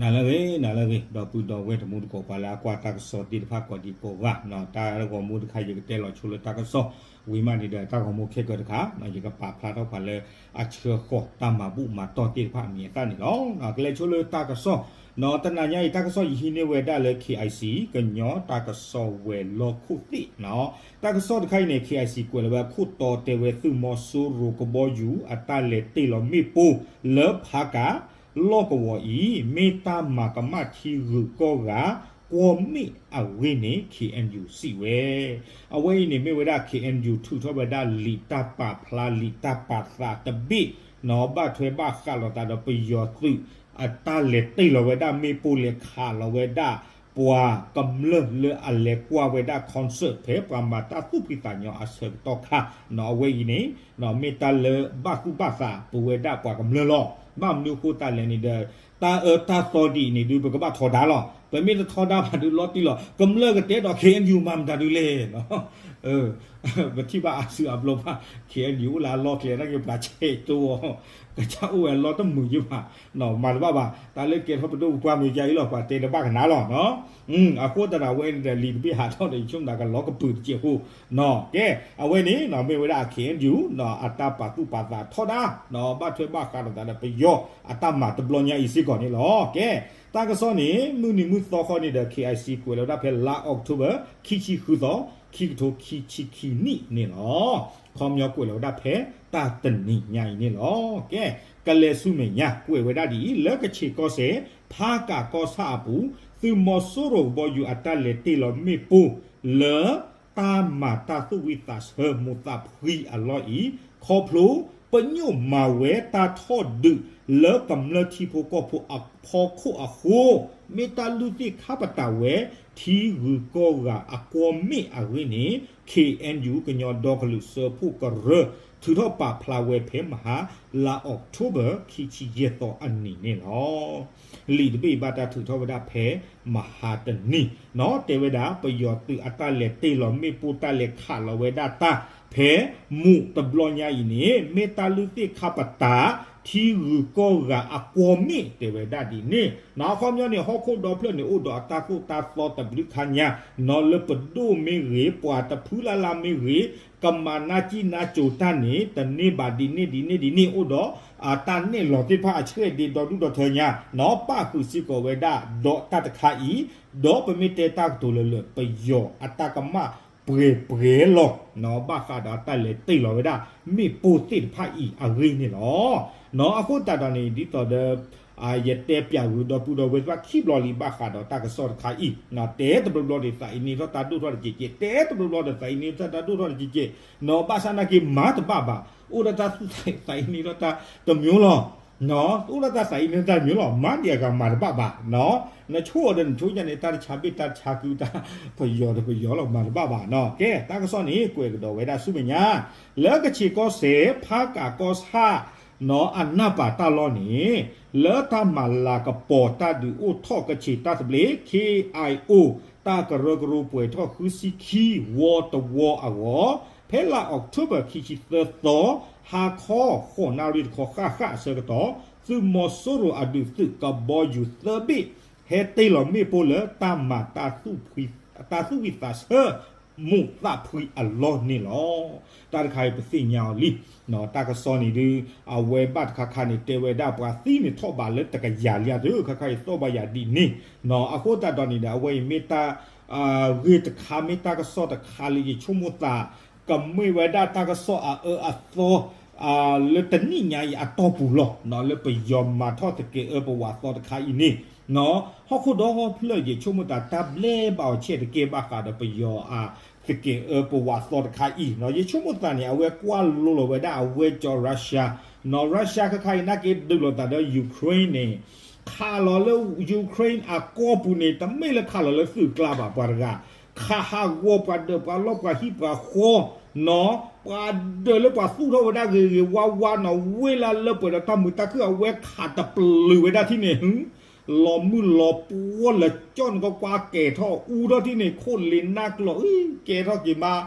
နၤလၢအဂ့ၤ နၤလၢအဂ့ၤ ဒီပုၢ်ဒီဝဲၢ်တံၤသကိး ပှၤလၢအကွၢ်တၢ်ကစီၣ်သ့ၣ်တဖၣ်ကိးဒံကိးဂၤ, တၢ်ဂီၤမူတခါ ယကတဲလီၤဆိလၢတၢ်ကစီၣ် ဝံၤမးန့ၣ်ဒီး တၢ်ဂီၤမူခဲကၢၤတခါ ယကပာ်ဖျါထီၣ်ပှၤလၢအဆှၢဃီၤတၢ်မၤဘူၣ်မၤတီၢ်သ့ၣ်တဖၣ်အမံၤအသၣ်န့ၣ်လီၤ. ကလဲၤဆိလၢတၢ်ကစီၣ်, တနၤညါအံၤ တၢ်ကစီၣ်ယဟံးန့ၢ်ဝဲဒၣ်လၢ KIC ကညီတၢ်ကစီၣ်ဝဲၤလီၢ်ခိၣ်သ့ၣ်, တၢ်ကစီၣ်တခါအံၤန့ၣ် KIC ကွဲးလီၤဝဲအခိၣ်တီတဲဝဲ သုးမီၤစိရိၤကဘီယူၤအတၢ်လဲၤတ့ၢ်လီၤမ့ၣ်ပိၢ်လၢဖးကး လီၢ်ကဝီၤအံၤ မ့ၢ်တၢ်မၤကမၣ်ထံဂုၤကီၢ်ဂၤ ကွီၢ်မ့ၣ်အဂ့ၢ်န့ၣ် KNU စံးဝဲ. အဝဲအံၤန့ၣ်မ့ၢ်ဝဲဒၣ် KNU ထုးထီၣ်ဝဲဒၣ်လံာ်တၢ်ပာ်ဖျါလံာ်တၢ်ပာ်သးတဘ့ၣ်နီၤ, ဘၣ်ထွဲဘၣ်ဃးလိာ်သးဒီးပယီၤသုး အတၢ်လဲၤတ့ၢ်လီၤဝဲဒၣ်မ့ၣ်ပိၢ် လဲၤခးလီၤဝဲဒၣ် ပှၤကမျၢၢ်လၢအလဲၤကွၢ်ဝဲဒၣ် concert ဖဲပှၤမၤတၢ်သူၣ်ဖှံသးညီအဆၢကတီၢ်ခါနီၤ. အဝဲအံၤန့ၣ် မ့ၢ်တၢ်လၢဘၣ်သူၣ်ဘၣ်သးပဝဲဒၣ်ပှၤကမျၢၢ်လီၤ. ဘၣ်မနုၤအဃိသတးလဲၣ်န့ၣ်ဒီး တၢ်အၢတၢ်သီဒ်အံၤန့ၣ်ဒုး ပကဘၣ်ထီဒါလီၤ. ပမ့ၢ်တထီဒါဘၣ်ဒုးလီၤတံၢ်လီၤ. ကမျၢၢ်ကတဲဒီး KNU မၤမတၤဒုးလဲၣ်နီၤ. ပထံၣ်ဘၣ်အါစုအါဘျီဘၣ် KNU အိၣ်လၢအလီၢ်ကျဲ နာ်က့ပှၤဆဲးတိအီၤ ကစၢ်အိၣ်ဝဲအလီၢ်တမုာ်ယဘၣ်, မၤတဘၣ်ဘၣ်. တၢ်လၢကဲထီၣ်ပဒိၣ်ပပှၢ်မ့ၢ်ကါအံၤလီၤ ပှၤတဲတဘၣ်ကနၣ်လီၤနီၤ. အဃိသတးဒီး အဝဲန့ၣ်ဒီး လံာ်တဘ့ၣ်ဟးထီၣ်ဒီး ယဆိကမိၣ်သးကလီၤကပုာ်တစဲးဖိနီၤ. ကဲ အဝဲန့ၣ်နီၤ မ့ၢ်ဝဲဒၣ် KNU နီၤ အတၢ်ပာ်သူၣ်ပာ်သးထီဒါနီၤ ဘၣ်ထွဲဘၣ်ဃးလိာ်သးဒီးပယီၤအတၢ်မၤတဘျီညါအံၤစ့ၢ်ကီးန့ၣ်လီၤ. ကဲ တၢ်ကစီၣ်န့ၣ် မုၢ်နံၤမုၢ်သီခီန့ၣ်ဒီး KIC ကွဲးလီၤဝဲဒၣ်ဖဲလါ October ခံဆံဃုသီ ခံကထိခံဆံခံနံၣ်န့ၣ်လီၤ. ခီပညီကွဲးလီၤဝဲဒၣ်ဖဲတၢ်တနံၤညါအံၤန့ၣ်လီၤ. ကဲ ကလဲၤဆူမဲာ်ညါ ကွဲးဝဲဒၣ်ဒ်အံၤ လၢကခ့ၣ်ကီၢ်စဲၣ် ဖးကးကီၢ်ဆၣ်အပူၤ သုးမီၤစိရိၤကဘီယူၤအတၢ်လဲၤတ့ၢ်လီၤမ့ၣ်ပိၢ် လၢတၢ်မၤတၢ်သူၣ်ဝံၣ်သးဆၢမိၢ်သးဖှံအလီၢ်အံၤ ခီဖျိ ပညိၣ်မၤဝဲတၢ်ထီၣ်ဒုးလၢကမျၢၢ်ထံဖိကီၢ်ဖိအဖီခိၣ်အဃိ မ့ၢ်တၢ်လုၢ်သ့ၣ်ခါပတာ်ဝဲ ထံဂုၤကီၢ်ဂၤအကွီၢ်မ့ၣ်အဂ့ၢ်န့ၣ် KNU ကညီဒီကလုာ်စၢဖှိၣ်ကရၢ ထုးထီၣ်ပာ်ဖျါဝဲဖဲမဟါ လါ October ခံဆံယဲၢ်သီအနံၤန့ၣ်လီၤ. လံာ်တဘ့ၣ်ဘၣ်တၢ်ထုးထီၣ်ဝဲဒၣ်ဖဲမဟါတနံၤနီၤ တဲဝဲဒၣ် ပယီၤသုးအတၢ်လဲၤတ့ၢ်လီၤမ့ၣ်ပိၢ် တၢ်လဲၤခးလီၤဝဲဒၣ်တၢ် ဖဲမူးတဘျီညါအံၤန့ၣ် မ့ၢ်တၢ်လုၢ်သ့ၣ်ခါပတာ် ထံဂုၤကီၢ်ဂၤအကွီၢ်မ့ၣ် တဲဝဲဒၣ်ဒ်န့ၣ်နီၤ. အခီပညီန့ၣ် ဟီၣ်ခိၣ်ဒီဖျၢၣ်န့ၣ် အိၣ်ဒီးအတၢ်သိၣ်တၢ်သီတဘျုးခါညါနီၤ လၢပဒိၣ်မ့ၢ်ဂ့ၤ ပှၤတဖုလၢ်လၢ်မ့ၢ်ဂ့ၤ ကမၤနၢ်ကံၣ်နၢ်ကိၤတၢ်န့ၣ် တန့ၢ်ဘၣ်ဒ်န့ၣ်ဒ်န့ၣ်ဒ်န့ၣ် အိၣ်ဒီး တၢ်နဲၣ်လီၤသ့ၣ်တဖၣ်အဆှဲးဒ့ဒီဒူၣ်ဒီထၢညါနီၤ ပၣ်ဃုာ်စ့ၢ်ကီးဝဲဒၣ်ဒီးတၢ်တခါအံၤ ဒီးပမ့ၢ်တဲတၢ်ကတိၤလၢာ်လၢာ် ပယီၤအတၢ်ကမၣ်ပှဲၤပှဲၤလီၤနီၤ ဘၣ်ဃးဒီးတၢ်လဲၤတ့ၢ်လီၤဝဲဒၣ် မ့ၣ်ပိၢ်သ့ၣ်တဖၣ်အံၤအဂ့ၢ်န့ၣ်လီၤ. နီၤ အဃိသတးဒီးန့ၣ် ဒ်သိးဒီး ယတဲပၠးဂုာ်ဒီပုၢ်ဒီဝဲၢ်သ့ၣ်တဖၣ်ခံဘျီလံ ဘၣ်ဃးဒီးတၢ်ကစီၣ်တခါအံၤနီၤ တဲတဘျီဘျီဒီး သးအံၤန့ၢ်ထီၣ်တၢ်ဒိၣ်ထီၣ်တက့ၢ်က့ၢ် တဲတဘျီဘျီဒီး သးအံၤန့ၢ်ထီၣ်တၢ်ဒိၣ်ထီၣ်တက့ၢ်က့ၢ်နီၤ ဘၣ်ဆၣ်နာ်က့မၤတဘၣ်ဘၣ် အိၣ်ဒီးတၢ်သူၣ်သးအံၤန့ၢ်ထီၣ်တၢ်တမျိုးလီၤ အိၣ်ဒီးတၢ်သးအံၤန့ၢ်ထီၣ်တၢ်တမျိုးလီၤ မၤဒံးအဂၤမၤတဘၣ်ဘၣ်နီၤ နဆိၣ်အီၤဒီးနဆိၣ်ယါန့ၣ် တၢ်တဆါဘ့ၣ်တၢ်တဆါကု တၢ်ပယီၤဒီးပယီၤလီၤ မၤတဘၣ်ဘၣ်နီၤ. ကဲ တၢ်ကစီၣ်န့ၣ် ကွဲးကဒီးဝဲဒၣ်ဆူမဲာ်ညါ လၢကခ့ၣ်ကီၢ်စဲၣ် ဖးကးကီၢ်ဆၣ်နီၤ အနၢ်ပာ်တၢ်လီၢ်န့ၣ် လၢတၢ်မၤလၤကပီၤတၢ်ဒုးအိၣ်ထီၣ် ကခ့ၣ်တၢ်သဘျ့ ခ့ၣ်အဲၣ်အိၣ် တၢ်ကရၢကရိပှဲၤထီၣ်ဃုဆံခံ ဝီတဝီအဂီၢ် ဖဲလါအီးကထိဘၢၣ် ခံဆံသၢသီ ဟါခီ ဃိးနၣ်ရံၣ်တခီဃၣ်ဃၣ်အဆၢကတီၢ် သုးမီၤစိရိၤအဒုးသုးကဘီယူၤသၢဘ့ၣ် ဟဲတ့ၢ်လီၤမ့ၣ်ပိၢ်လၢတၢ်မၤတၢ်သူၣ်ဖှံ တၢ်သူၣ်ဝံၣ်သးဆၢ မိၢ်သးဖှံအလီၢ်န့ၣ်လီၤ. တၢ်တခါအံၤပသ့ၣ်ညါအီၤလံ တၢ်ကစီၣ်န့ၣ်ဒုး အဝဲဘၣ်တခါခါန့ၣ် တဲဝဲဒၣ်ပှၤသံန့ၣ်ထီၣ်ဘးလၢတကယၤလံဧါ ခါခါအံၤသီၣ်ဘၣ်ယၤဒ်န့ၣ်နီၤ. အဃိသတးဒီးန့ၣ်ဒီး အဝဲအံၤမ့ၢ်တၢ် ဂ့ၢ်တခါ မ့ၢ်တၢ်ကစီၣ်တခါလၢယဆိကမိၣ်သး ကမ့ၢ်ဝဲဒၣ်တၢ်ကစီၣ်အအၢအသီ လၢတနံၣ်ညါအံၤအတီၢ်ပူၤလီၤ. လၢပယီၤမၤထီၣ်သကဲးအၢပဝးသီတခါအံၤန့ၣ် ဟီၣ်ခိၣ်ဒီဖျၢၣ် ယဆိကမိၣ်သး တၢ်ဘျဲဘၣ်အီၤဆဲးတကဲဘၣ်ဃးဒီးပယီၤအသကဲးအၢပဝးသီတခါအံၤနီၤ. ယဆိကမိၣ်သးန့ၣ် အဝဲကွၢ်လိလီၤဝဲဒၣ်အဝဲကၠီ Russia နီၤ Russia ခါခါအံၤ နာ်က့ဒုးလိာ်သးဒီး Ukraine န့ၣ် ခးလီၤလၢ Ukraine အကီၢ်ပူၤန့ၣ် တမ့ၢ်လၢခးလီၤလၢသုးကျါဘၣ် ပှၤတဂၤ ခးဟးဂီၤပှၤဒၢးပှၤလီၢ်ပှၤဟံၣ်ပှၤဃီနီၤ ပှၤဒၢးလၢပှၤသူၣ်ထီၣ်ဝဲဒၣ်ဂ့ၤဂ့ၤဝါဝါနီၤ ဝ့ၢ်လၢလၢပှဲၤဒီးတၢ်မုာ်တၢ်ခုၣ် အဝဲခးတပျုာ်ဝဲဒၣ်ထံၣ်န့ၣ် လီၤမုၢ်လီၤပှီၢ်လၢာ်ကၠီၣ်န့ၣ် ကကွၢ်ကဲၤထီၣ်အူထီၣ်ထံၣ်န့ၣ် ခိၣ်လ့ၤနၢ်ကျီၤ ကဲထီၣ်က့ၤမး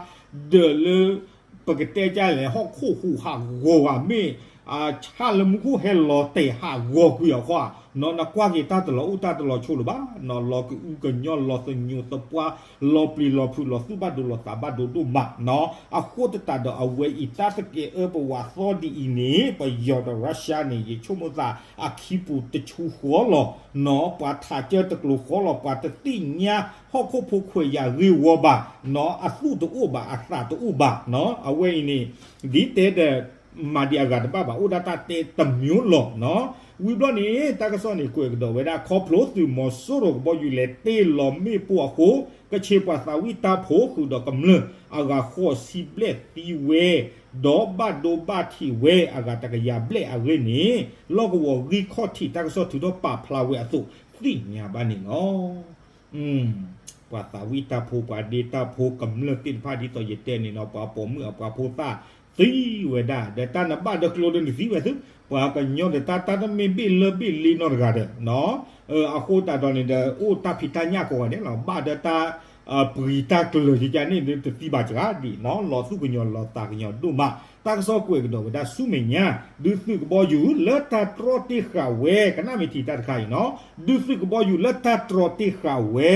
ဒၢးလၢ ပကတဲကၢ်လဲၣ် ဟီၣ်ခိၣ်ဟူးဟးဂီၤဂၤမ့ၢ် ဆၣ်လၢမူခိၣ်ဟဲလီၤတဲာ်ဟးဂီၤကွံာ်အီၤခီဧါ, နီၢ် နကွၢ်က့ၤတၢ်တလီၤအိၣ်တၢ်တလီၤဆိးလၢၤဘၣ်, နီၢ် လီၤကအုကညီ လီၤသညိးသပှၢ်, လီၤပျံၤလီၤဖုး လီၤသူၣ်ဘၣ်ဒိလီၤသးဘၣ်ဒိဒိၣ်မး, နီၢ် အဃိသတးဒီးအဝဲအံၤ တၢ်သကဲးအၢပဝးသီဒ်အံၤန့ၣ် ပယီၤဒီး Russia န့ၣ် ယဆိကမိၣ်သးအခံပူၤတဆူဃီလီၤ, နီၢ် ပှၤထးကၢတကျိၤဃီလီၤ, ပှၤတသ့ၣ်ညါဟီၣ်ခိၣ်ဖိခွဲးယာ်ဂ့ၢ်ဝီဘၣ်, နီၢ် အသူၣ်တအိၣ်ဘၣ် အသးတအိၣ်ဘၣ်, နီၢ် အဝဲအံၤန့ၣ် ဒ်တဲဒီး မၤဒံးအဂၤတဘၣ်ဘၣ်, အိၣ်ဒၣ်တၢ်တဲတမျိုးလီၤ, နီၢ် ဝံၤဘျီန့ၣ် တၢ်ကစီၣ်န့ၣ် ကွဲးကဒီးဝဲဒၣ် ခီဖျိသုးမီၤစိရိၤကဘီယူၤလဲၤတ့ၢ်လီၤမ့ၣ်ပိၢ်အဃိ ကဆ့ပှၤသးဝံၣ်တၢ်ဖိဃုာ်ဒီးကမျၢၢ်အဂၤဃိးဆံဘျဲၣ်သံဝဲ, ဒီးဘၣ်ဒိဘၣ်ထံးဝဲအဂၤတကယၤဘျဲၣ်အဂ့ၢ်န့ၣ် လီၢ်ကဝီၤဂံၢ်ခီၣ်ထံးတၢ်ကစီၣ်ထုးထီၣ်ပာ်ဖျါဝဲအသိး သ့ၣ်ညါဘၣ်န့ၣ်လီၤ. ပှၤသးဝံၣ်တၢ်ဖိ ပှၤဒ့တၢ်ဖိ ကမျၢၢ်သ့ၣ်တဖၣ်ဒ်သိးယတဲန့ၣ်နီၤ ပှၤပိာ်မုၣ်အပှၤဖိသၣ်သံဝဲဒၣ် ဒီးတၢ်နဘၣ်ဒီးကျိဒီးနသံဝဲသု, ပှၤကညီဒီးတၢ် တၢ်တမ့ၢ်ဘ့ၣ်လၢဘ့ၣ်လ့နီတဂၤဒီး အဃိသတးဒီးန့ၣ်ဒီး အိၣ်တၢ်ဖံးတၢ်ညၣ်ကိးဂၤဒဲးလီၤ, ဘၣ်ဒီးတၢ်ပှံၤတၢ်ကျၢၤကကန့ၣ် တသံဘၣ်စှၤဒံးနီၤ လီၤသူၣ်ကညီၤလီၤသးကညီၤဒိၣ်မး, တၢ်ကစီၣ်ကွဲးကဒီးဝဲဒၣ်ဆူမဲာ်ညါ ဒုးသုးကဘီယူၤလၢတၢ်တြီတ့ၢ်ဃာ်ဝဲ ကနၣ်မ့ၢ်ထံးတၢ်တခါအံၤနီၤ ဒုးသုးကဘီယူၤလၢတၢ်တြီတ့ၢ်ဃာ်ဝဲ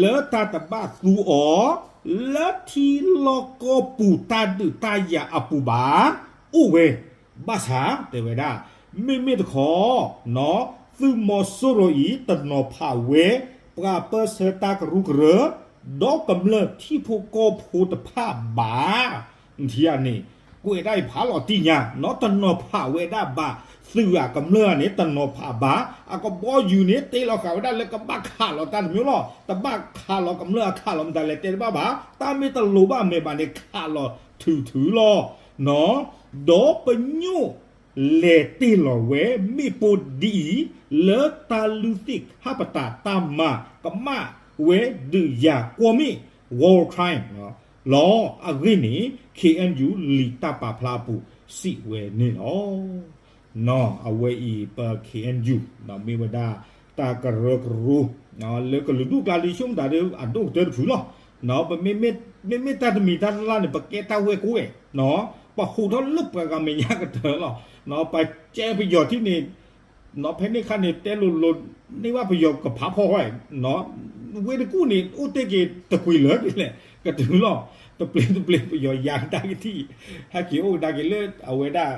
လၢတၢ်တဘၣ်သူအီၤ လၢထံလီၢ်ကီၢ်ပူၤတၢ်ဒုးတၢ်ယၤအပူၤဘၣ် အိၣ်ဝဲ, ဘၣ်ဆၣ်တဲဝဲဒၣ် မ့မ့ၢ်တခီ နီၤ သုးမီၤစိရိၤအံၤ တနီၤဖးဝဲ ပှၤပၢဆှၢတၢ်ကရူၢ်ကရၢ ဒီးကမျၢၢ်ထံဖိကီၢ်ဖိတဖၣ်ဘၣ် ထံဧါန့ၣ် ကွဲးဒၣ်အံၤဖးလီၤတံၢ်ညါ နီၤ တနီၤဖးဝဲဒၣ်ဘၣ်, သုးအကမျၢၢ်ဧါန့ၣ် တနီၤဖးဘၣ်, အကဘီယူၤန့ၣ် တ့လီၤဃာ်ဝဲဒၣ်လၢကဘၣ်ခးလီၤတၢ်တမျိုးလီၤ, တဘၣ်ခးလီၤကမျၢၢ်အခးလီၤမတၤလဲၣ်တဲတဘၣ်ဘၣ်, တၢ်မ့ၢ်တလိၤဘၣ်မဲာ်ဘၣ်န့ၣ် ခးလီၤထုးထုးလီၤ, နီၤ ဒီးပညိၣ်လဲၤတ့ၢ်လီၤဝဲ မ့ၣ်ပိၢ်ဒ်အံၤ လၢတၢ်လုၢ်သ့ၣ်ခၣ်ပတာ်တၢ်မၤကမၣ်ဝဲဒုးယၤကွီၢ်မ့ၣ် war crime လီၤ. အဂ့ၢ်န့ၣ် ခ့ၣ်အဲၣ်ယူၣ် လံာ်တၢ်ပာ်ဖျါအပူၤစံးဝဲန့ၣ်လီၤ. နီၤ အဝဲအံၤပ ခ့ၣ်အဲၣ်ယူၣ် မ့ၢ်ဝဲဒၣ် တၢ်ကရၢကရိ လၢကလုာ်ဒူၣ်ကျါလံ ဆိကမိၣ်တၢ်ဒီး အဒိၣ်ကတၢၢ်တဖုလီၤ. ပမ့မ့ၢ်တၢ်တမံၤတၢ်လၢ်န့ၣ် ပကဲတၢ်ဝဲၢ်ကိးဂၤ, ပဟူးထီၣ်လၢပှၤဂၤမဲာ်ညါကတၢၢ်လီၤ. ပကဲပယီၤထံၣ်န့ၣ် ဖဲန့ၣ်ခါန့ၣ် တဲလိၤလိၤ န့ၢ်ဘၣ်ပယီၤကဖးဖီၣ်ဝဲ, ဝဲၢ်တကူၣ်န့ၣ် အိၣ်တ့ၢ်က့ၤတကွံာ်လၢာ်ဒ်လဲၣ် ကတုၤလီၤ. တပျ့ၤတပျ့ၤပယီၤယၤကဒါကထံၣ် ဟဲက့ၤအိၣ်ကဒါက့ၤလၢအဝဲဒၣ်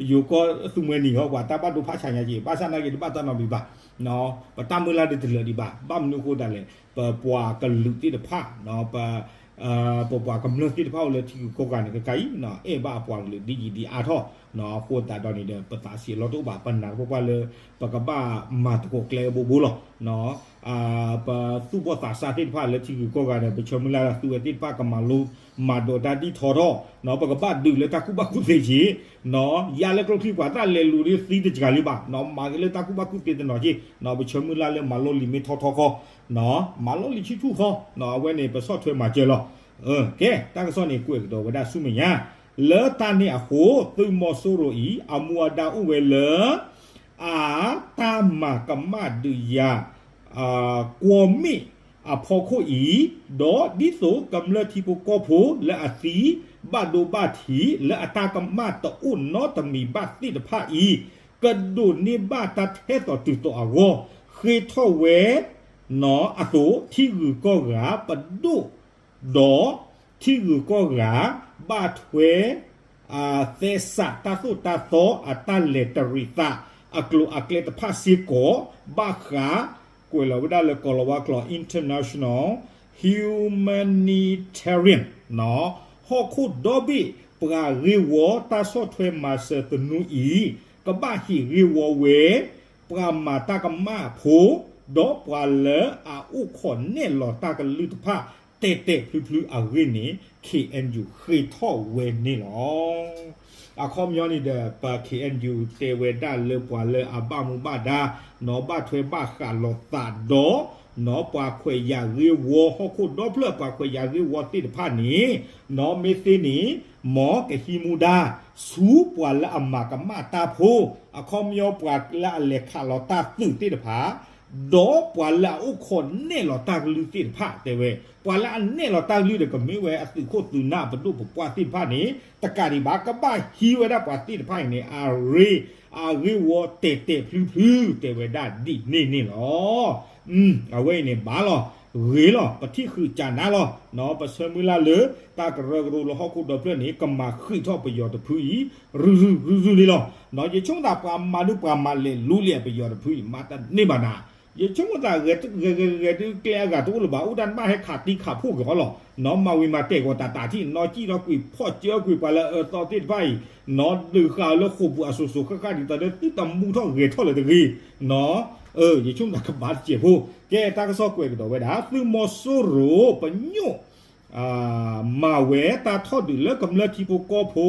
ယိၤကီၢ်သူမှဲနံၤအီၤ ပှၤတၢ်ဘၣ်ဒိဖးဆါညါက့ၤ ဘၣ်ဆၣ်နာ်က့ၤတဘၣ်တၢ်နီတမံၤဘၣ်, ပတၢ်မုၢ်လၢ်ဒ်တလၢာ်ဒံးဘၣ်. ဘၣ်မနုၤအဃိသတးလဲၣ် ပပှၤကလုာ်သ့ၣ်တဖၣ် ပ ပပှၤကမျၢၢ်သ့ၣ်တဖၣ်အိၣ်လၢထံဂုၤကီၢ်ဂၤန့ၣ် ခဲခါအံၤ အဲၣ်ဘၣ်အပှၤကလုာ်ဒ်ယံၤဒ်အါထီၣ်, အဃိသတးဒီးန့ၣ်ဒီး ပသးဆံးအလီၢ်တအိၣ်ဘၣ် ပနာ်သပှၢ်ပှၢ်လၢ ပကဘၣ်မၤသကိးကျဲအဘိဘိလီၤ. ပသူၣ်ဘီၣ်သးစၢ်သ့ၣ်တဖၣ်လၢထံဂုၤကီၢ်ဂၤဒီး ပဆၢမုၢ်လၢ်လၢသုဝဲသ့ၣ်တဖၣ်ကမၤလိ မၤဒိးတၢ်ဒ်ထီထီၣ်, ပကဘၣ်ဒုးလၢတၢ်ကူၣ်ဘၣ်ကူၣ်သ့က့ၤ, ယၤလၢကျိချံပှၤသၣ်လဲၤလူၤဒ်သံတစှၤလံဘၣ်, မၤက့ၤလၢတၢ်ကူၣ်ဘၣ်ကူၣ်သ့တနီၤက့ၤ, ပဆၢမုၢ်လၢ်လၢမၤလိလံာ်မ့ၢ်ထီထီခီ, မၤလိလံာ်ဆူၣ်ဆူၣ်ခီ, အဝဲန့ၣ် ပဆီၣ်ထွဲမၤစၢၤလီၤ. ကဲ တၢ်ကစီၣ်န့ၣ်ကွဲးကဒီးဝဲဒၣ်ဆူမဲာ်ညါ, လၢတၢ်န့ၣ်အဃိ သုးမီၤစိရိၤအံၤ အမူအဒါအိၣ်ဝဲလၢ အတၢ်မၤကမၣ်ဒုးယၤ ကွီၢ်မ့ၣ်အဖီခိၣ်အံၤ, ဒီးဒ်သိးကမျၢၢ်ထံဖိကီၢ်ဖိလၢအသံ ဘၣ်ဒိဘၣ်ထံး လၢအတၢ်ကမၣ်တအိၣ်နီတမံၤဘၣ်သ့ၣ်တဖၣ်အံၤ, ကဒိးန့ၢ်ဘၣ်တၢ်ထဲသိးတုၤသိးအဂီၢ်, ဃ့ထီၣ်ဝဲ နီၢ် အသိး ထံဂုၤကီၢ်ဂၤပဒိၣ် ဒီးထံဂုၤကီၢ်ဂၤ ဘၣ်ထွဲ သဲစးတၢ်သိၣ်တၢ်သီအတၢ်လဲၤတရံးသး အကျိၤအကျဲတဖၣ်စ့ၢ်ကီး ဘၣ်ဃး ကွဲးလီၤဝဲဒၣ်လၢကိၤလၤဝါကျိာ် international humanitarian ဟီၣ်ခိၣ်ဒီဘ့ၣ်ပှၤဂ့ၢ်ဝီတၢ်ဆီၣ်ထွဲမၤစၢၤသနူအံၤ ကဘၣ်ဟ့ၣ်ဂ့ၢ်ဝီဝဲ ပှၤမၤတၢ်ကမၣ်ဖိ ဒီးပှၤလၢအအိၣ်ခိးနဲၣ်လီၤတၢ်ကလုၢ်တဖၣ် တဲာ်တဲာ်ဖျုးဖျုးအဂ့ၢ်န့ၣ် ခ့ၣ်အဲၣ်ယူၣ်ဃ့ထီၣ်ဝဲန့ၣ်လီၤ. အခီပညီန့ၣ်ဒီး ပ ခ့ၣ်အဲၣ်ယူၣ် တဲဝဲဒၣ်လၢပှၤလၢအဘၣ်မူဘၣ်ဒါ နီၢ် ဘၣ်ထွဲဘၣ်ဃးလိာ်သးဒီး နီၢ် ပှၤခွဲးယာ်ဂ့ၢ်ဝီ ဟီၣ်ခိၣ်ဒီဖျၢၣ် ပှၤခွဲးယာ်ဂ့ၢ်ဝီသ့ၣ်တဖၣ်န့ၣ် နီၢ် မ့ၢ်သ့န့ၣ် မ်ကဟံးမူဒါ ဆူပှၤလၢအမၤကမၣ်တၢ်ဖိ အခီပညီပှၤလၢအလဲၤခးလီၤတၢ်သုးသ့ၣ်တဖၣ် ဒီးပှၤလၢအအိၣ်ခိးနဲၣ်လီၤတၢ်ကလုၢ်သ့ၣ်တဖၣ် တဲဝဲ, ပှၤလၢအနဲၣ်လီၤတၢ်ကလုၢ်ဒီး ကမ့ၢ်ဝဲအသုးခိၣ်သုးနၢ် ပဒိၣ်ပပှၢ်သ့ၣ်တဖၣ်န့ၣ် တကးဒံးဘၣ် ကဘၣ်ဟံးဝဲဒၣ်ပှၤသ့ၣ်တဖၣ်အံၤန့ၣ် အရ့ အဂ့ၢ်ဝီတဲာ်တဲာ်ဖျုဖျု တဲဝဲဒၣ်ဒ်န့ၣ်န့ၣ်လီၤ. အဝဲအံၤန့ၣ် ဘၣ်လီၤ, ဂ့ၤလီၤ, ပထံၣ်ဃုာ်ကနၣ်လီၤ, ပဆၢမုၢ်လၢ်လၢ တၢ်ကရၢကရိလၢဟီၣ်ခိၣ်ဒီဖျၢၣ်န့ၣ် ကမၤဃံးထီၣ်ပယီၤတဖုအံၤ ရုၢ်ရုၢ်ရုၢ်ရုၢ်န့ၣ်လီၤ. ယဆိကမိၣ်သး ပှၤမၤဒုးပှၤမၤလဲၤလူလံ ပယီၤတဖုအံၤ မၤတန့ၢ်ဘၣ်နၤ. ယဆိကမိၣ်သး ဂဲၤဂဲၤဂဲၤဒုးကျဲအဂၤတအိၣ်လၢၤဘၣ်, အိၣ်ဒၣ်နဘၣ်ဟဲခးတံခးဖှိၣ်က့ၤအီၤလီၤ. နီၢ်မၤဝံၤမၤတဲာ်ကီးတၢ်တၢ်ထံၣ် နီၢ်စံၣ်ထီၣ်ကွံာ်ဖီၣ်စၢကွံာ်ပှၤလၢအအၢသီသ့ၣ်တဖၣ်အံၤ, နီၢ်ဒုးဃာ်အီၤလၢဃိာ်ပူၤအစိၤစိၤဃၣ်ဃၣ်ဒ်သိးဒီး သုတမူထီၣ်ဂဲၤထီၣ်လၢၤတဂ့ၤ. ယဆိကမိၣ်သးကဘၣ်တစဲးဖိ, ကဲတၢ်ကစီၣ်ကွဲးကဒီးဝဲဒၣ် သုးမီၤစိရိၤပညိၣ် မၤဝဲတၢ်ထီၣ်ဒုးလၢကမျၢၢ်ထံဖိကီၢ်ဖိ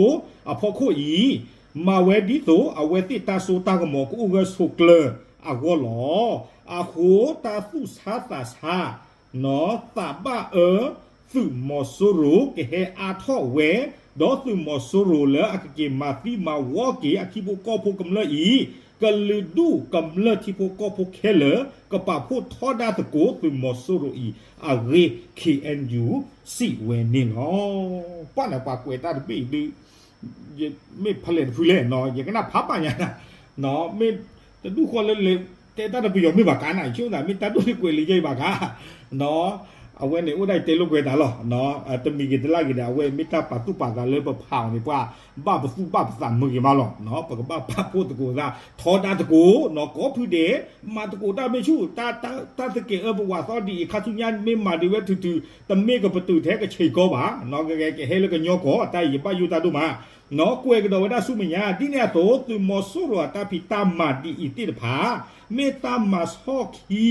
အဖီခိၣ်အံၤ, မၤဝဲဒ်သိးအဝဲသ့ၣ်တၢ်စိတၢ်ကမီၤကအိၣ်ဂၢၢ်ဆိးကျၢၤအဂီၢ်လီၤ. အဃိတၢ်သူၣ်ဆါသးဆါ နီၢ်သးဘၣ်အၢ သုးမီၤစိရိၤကဟဲအါထီၣ်ဝဲ, ဒီးသုးမီၤစိရိၤလၢအကက့ၤမၤသံမၤဝီက့ၤအထံဖိကီၢ်ဖိကမျၢၢ်အံၤ, ကလုာ်ဒူၣ်ကမျၢၢ်ထံဖိကီၢ်ဖိခဲလၢာ် ကပာ်ဖှိၣ်ထီဒါသကိးသုးမီၤစိရိၤအံၤအဂ့ၢ် K N U စံးဝဲန့ၣ်လီၤ. ပှၤန့ၣ်ပှၤကွဲးတၢ်တဘ့ၣ်အံၤဒုး မ့ၢ်ဖဲလဲၣ်တဖုလဲၣ်နီၤ, ယကနၣ်ဖးဘၣ်ညါနၤ, မ့ၢ်တဒူၣ်ဃီလၢလဲၤ တဲတၢ်တပယီၤမ့ၢ်ဘၣ်ကါနၤ ယဆိကမိၣ်သး မ့ၢ်တၢ်ဒိၣ်န့ၢ်ကွဲးလံယဲအံၤဘၣ်ကါ, အဝဲန့ၣ်အိၣ်ဒၣ်အံၤတဲလိာ်ကွဲးတၢ်လီၤ. တမံၤဂ့ၤတလၢ်ဂ့ၤဒီး အဝဲမ့ၢ်တၢ်ပာ်သူၣ်ပာ်သးလၢပဖးအီၤန့ၣ် ပှၤဘၣ်ပသူၣ်ဘၣ်ပသးမုာ်ဂ့ၤမးလီၤ. ပကဘၣ်ပာ်ဖှိၣ်သကိးသး ထီဒါသကိးနီၤ ကိးဖုဒဲး မၤသကိးတၢ်မ့ၢ်ဆူၣ် တၢ်သကဲးအၢပဝးသီဒ်အံၤ ခါဆူညါမ့ၢ်မၤဒုးဝဲထုးထုး တမ့ၢ်ကပတုာ်ထဲကဆံးကီးဘၣ်နီၤ ကဟဲလၢကညီကီၢ် တၢ်အံၤယဘၣ်ယိၣ်တၢ်ဒိၣ်မး နီၤ ကွဲးကဒီးဝဲဒၣ်ဆူမဲာ်ညါ ဒ်န့ၣ်အသိး သုးမီၤစိရိၤအတၢ်ဖံးတၢ်မၤဒ်အံၤသ့ၣ်တဖၣ် မ့ၢ်တၢ်မၤဆီၣ်ခံ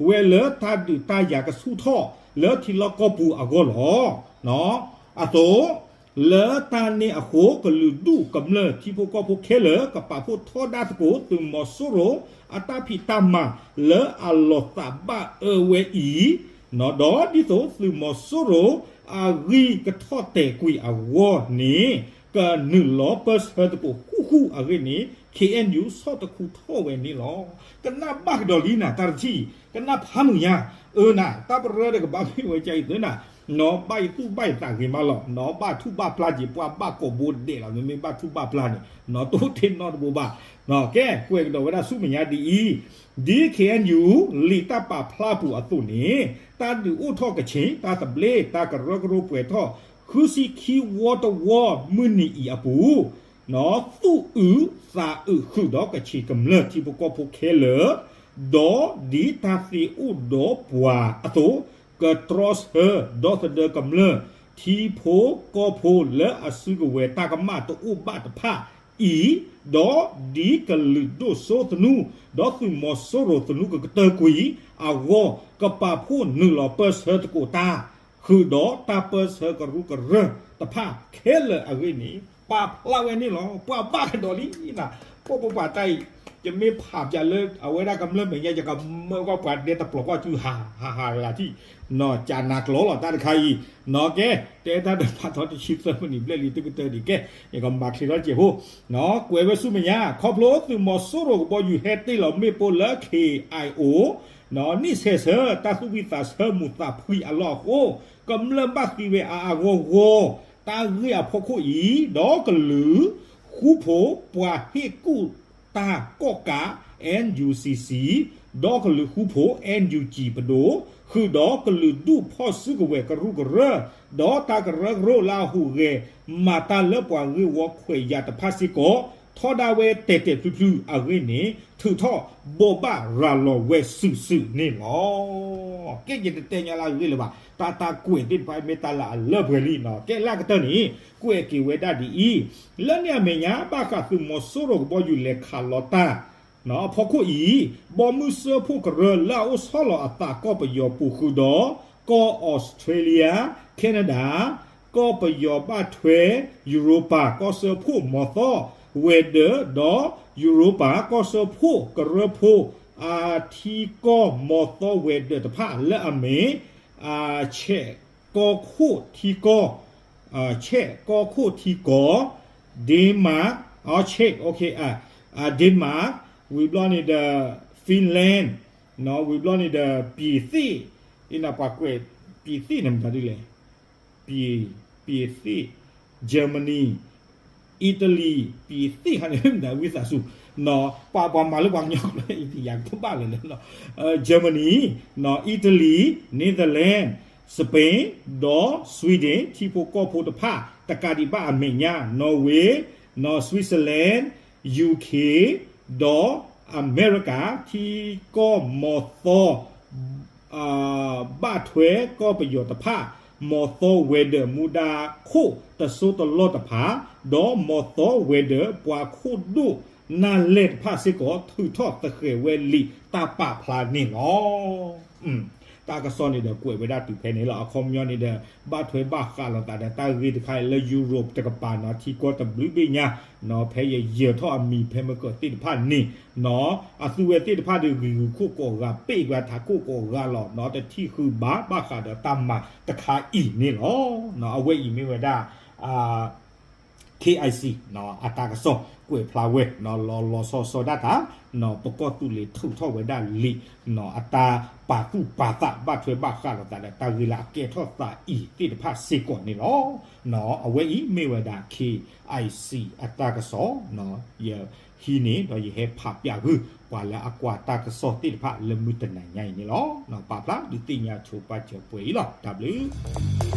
ဝဲလၢတၢ်ဒုးတၢ်ယၤကဆူၣ်ထီၣ်လၢထံလီၢ်ကီၢ်ပူၤအဂီၢ်လီၤ. အသိး လၢတၢ်န့ၣ်အဃိ ကလုာ်ဒူၣ်ကမျၢၢ်ထံဖိကီၢ်ဖိခဲလၢာ် ကပာ်ဖှိၣ်ထီဒါသကိးသုးမီၤစိရိၤအတၢ်ဖံးတၢ်မၤလၢအလီၤသးဘၣ်အၢဝဲအံၤ ဒီးဒ်သိးသုးမီၤစိရိၤအဂံၢ်ကထီၣ်တဲာ်ကွံာ်အဂီၢ်န့ၣ် ကနုာ်လီၤပၢဆှၢသကိးဃူဃူအဂ့ၢ်န့ၣ် K N U ဆီၣ်တခူထီၣ်ဝဲန့ၣ်လီၤ. ကနၣ်ဘၣ်ကဒီးလံနၤ တၢ်တထံၣ် ကနၣ်ဖးမုာ်ညါ အၢနၤ တၢ်ပရၢဒီးကဘၣ်မ့ၢ်ဝဲကါအံၤသ့နၤ နီၢ်ဘၣ်ယသူၣ်ဘၣ်ယသးဂ့ၤမးလီၤ နီၢ်ဘၣ်ထူၣ်ဘၣ်ပျၢ်က့ၤ ပှၤဘၣ်ကိးဘိဒဲးလီၤ မ့မ့ၢ်ဘၣ်ထူၣ်ဘၣ်ပျၢ်န့ၣ် နီၢ်တအိၣ်ထဲနီတဘိဘၣ် ကဲ ကွဲးကဒီးဝဲဒၣ်ဆူမဲာ်ညါဒ်အံၤ ဒ် K N U လံာ်တၢ်ပာ်ဖျါပူၤအသိးန့ၣ် တၢ်ဒုးအိၣ်ထီၣ်ကဆ့ၣ် တၢ်သဘျ့ တၢ်ကရၢကရိပှဲၤထီၣ် ဃုဆံခံဝီတဝီမုၢ်နံၤအံၤအပူၤ သူၣ်အုးသးအုးဃုာ်ဒီးကဆ့ၣ်ကမျၢၢ်ထံဖိကီၢ်ဖိခဲလၢာ် ဒီးဒ်တၢ်သ့အိၣ်ဒီးပှၤအသိး ကတြီဆၢဒီသဒၢကမျၢၢ် ထံဖိကီၢ်ဖိလၢအစုကဝဲၤတၢ်ကမၣ်တအိၣ်ဘၣ်တဖၣ်အံၤ ဒီးဒ်ကလုာ်ဒိၣ်စိသနူ ဒီးသုးမီၤစိရိၤသနူကကတၢၢ်ကွံာ်အဂီၢ် ကပာ်ဖှိၣ်နုာ်လီၤပၢဆှၢသကိးတၢ် ဃုာ်ဒီးတၢ်ပၢဆှၢကရူၢ်ကရၢတဖၣ်ခဲလၢာ်အဂ့ၢ်န့ၣ် ပာ်ဖျါဝဲန့ၣ်လီၤ. ပှၤဘၣ်ကဒီးလံနၤ ပှၤပှၤပှၤတၢ်အံၤ ယမ့ၢ်ဖးပၠးလၢအဝဲဒၣ်ကမျၢၢ်မဲာ်ညါ ယကမၢကီၢ်ပှၤဒဲတပျီၤကီၢ်စုဟးဟးဟးဂၤထံၣ် နီၢ်ကၠးနၤကျိၤလီၤတၢ်တခါအံၤ နီၢ်ကဲ တဲတၢ်ဒီးဖးထီတဆံသၢမံးနံးဘျဲၣ်လံ တကတၢၢ်ဒံးကဲ ယကမၤချ့ထီၣ်စဲးဖိ ကွဲးဝဲဆူမဲာ်ညါ ခီဖျိသုးမီၤစိရိၤကဘီယူၤဟဲတ့ၢ်လီၤမ့ၣ်ပိၢ်လၢ K I O န့ၣ်ဆဲးဆၢ တၢ်သူၣ်ဝံၣ်သးဆၢမူးသးဖှံအလီၢ်အဃိ ကမျၢၢ်ဘၣ်သံဝဲအါအါဂီၢ်ဂီၢ် တၢ်ဂ့ၢ်အဖီခိၣ်အံၤ ဒီးကလုာ်ဃူဖိးပှၤဟ့ၣ်ကူၣ်တၢ်ကီၣ်ကး N U C C ဒီးကလုာ်ဃူဖိး N U G ပဒိၣ် ဃုာ်ဒီးကလုာ်ဒူၣ်ဖီၣ်စုကဝဲၤကရူၢ်ကရၢ ဒီးတၢ်ကရၢကရိလၢအဟူးဂဲၤ မၤတၢ်လၢပှၤဂ့ၢ်ဝီခွဲးယာ်တဖၣ်စ့ၢ်ကီး ထီဒါဝဲတဲာ်တဲာ်ဖျုဖျုအဂ့ၢ်န့ၣ် ထုးထီၣ်ဘိးဘၣ်ရၤလီၤဝဲစုာ်စုာ်န့ၣ်လီၤ. ကဲ ယတတဲညါလၢအဂ့ၢ်လၢၤဘၣ် တၢ်တၢ်ကွဲးသ့ၣ်တဖၣ်မ့ၢ်တၢ်လၢအလၢပှဲၤလံနီၤ ကဲလၢကတၢၢ်န့ၣ် ကွဲးက့ၤဝဲဒၣ်ဒ်အံၤ လၢန့ၣ်အမဲာ်ညါ ဘၣ်ဃးသုးမီၤစိရိၤကဘီယူၤလဲၤခးလီၤတၢ် အဖီခိၣ်အံၤ ဘီမုၢ်စၢဖှိၣ်ကရၢလၢအအိၣ်ဆီလီၤအသးကီၢ်ပယီၤပူၤဃုာ်ဒီး ကီၢ်အီစထြ့လယါ Canada ကီၢ်ပယီၤဘၣ်ထွဲ Europa ကီၢ်စၢဖှိၣ်မီၤသီဝဲၤဒၢးဒီး Europa ကီၢ်စၢဖှိၣ်ကရၢဖိ အထံကီၢ်မီၤသီဝဲၤဒၢးတဖၣ်လၢအမ့ၢ် ဆဲးကီၢ်ခိၣ်ထံကီၢ် ဆဲးကီၢ်ခိၣ်ထံကီၢ် Denmark ဆဲး Denmark ဝံၤဘျီန့ၣ်ဒီး Finland ဝံၤဘျီန့ၣ်ဒီး ပြည်သစ်, အ့ၣ် ပှၤကွဲး ပြည်သစ် န့ၣ်မတၤဒ်လဲၣ်, ပြည်, ပြည်သစ်, Germany, Italy, ပြည်သစ် ဟန့ၣ်မတၤ ဝံသးစူၤ, ပှၤပှၤမၤလၢပှၤကညီကျိာ် ယၤကဘၣ်လၢာ်လၢာ်လီၤ, Germany, Italy, Netherlands, Spain ဒီး Sweden ထံဖိကီၢ်ဖိတဖၣ် တကးဒံးဘၣ်အမဲာ်ညါ Norway, Switzerland, UK ဒီး အမဲရကၤ ထံကီၢ်မီၤသီ ဘၣ်ထွဲကီၢ်ပယီၤတဖၣ်, မီၤသီဝဲၤဒၢးမူဒါခိၣ်တစိၢ်တလီၢ်တဖၣ်, ဒီးမီၤသီဝဲၤဒၢးပှၤခိၣ်ဒိၣ်နၢ်လဲၢ်တဖၣ်စ့ၢ်ကီး ထုးထီၣ်သဃဲးဝဲလံာ်တၢ်ပာ်ဖျါန့ၣ်လီၤ. တၢ်ကစီၣ်န့ၣ်ဒီးကွဲးဝဲဒၣ်တုၤဖဲန့ၣ်လီၤ. အခီပညီန့ၣ်ဒီး ဘၣ်ထွဲဘၣ်ဃးလိာ်သးဒီးတၢ်ဂ့ၢ်တခါအံၤလၢ Europe တကပၤနီၤ ထံကီၢ်တဘျုးဘ့ၣ်ညါ ဖဲယယၢၤထီၣ်အမံၤဖဲမုၢ်ကၢၢ်သ့ၣ်တဖၣ်န့ၣ် အသူဝဲသ့ၣ်တဖၣ်ဒီးဂံၤဂုၤခိၣ်ကိးဂၤ ပ့ၢ်ကွံာ်ထးခိၣ်ကိးဂၤလီၤ. တထံၣ်ဃုာ်ဘၣ် ဘၣ်ဃးဒီးတၢ်မၤတခါအံၤန့ၣ်လီၤ. အဝဲအံၤမ့ၢ်ဝဲဒၣ် KIC အတၢ်ကစီၣ်ကွဲးဖျါဝဲ လီၤလီၤဆီဆီဒၣ်တၢ် ပကီၢ်သူလ့ၤထုးထီၣ်ဝဲဒၣ်လံာ် အတၢ်ပာ်သူၣ်ပာ်သး ဘၣ်ထွဲဘၣ်ဃးလိာ်သးဒီးတၢ်ဂ့ၢ်လၢအကဲထီၣ်သးအံၤသ့ၣ်တဖၣ်စ့ၢ်ကီးန့ၣ်လီၤ. အဝဲအံၤမ့ၢ်ဝဲဒၣ် KIC အတၢ်ကစီၣ် ယဟံးန့ၢ်ဒီးယဟဲဖးပၠးဂုာ် ပှၤလၢအကွၢ်တၢ်ကစီၣ်သ့ၣ်တဖၣ်လၢမုၢ်တနၤညါအံၤန့ၣ်လီၤ. ပာ်ဖျါဒုးသ့ၣ်ညါဆိပာ်စၢၤပှဲၤအံၤလီၤ. တၢ်ဘျုး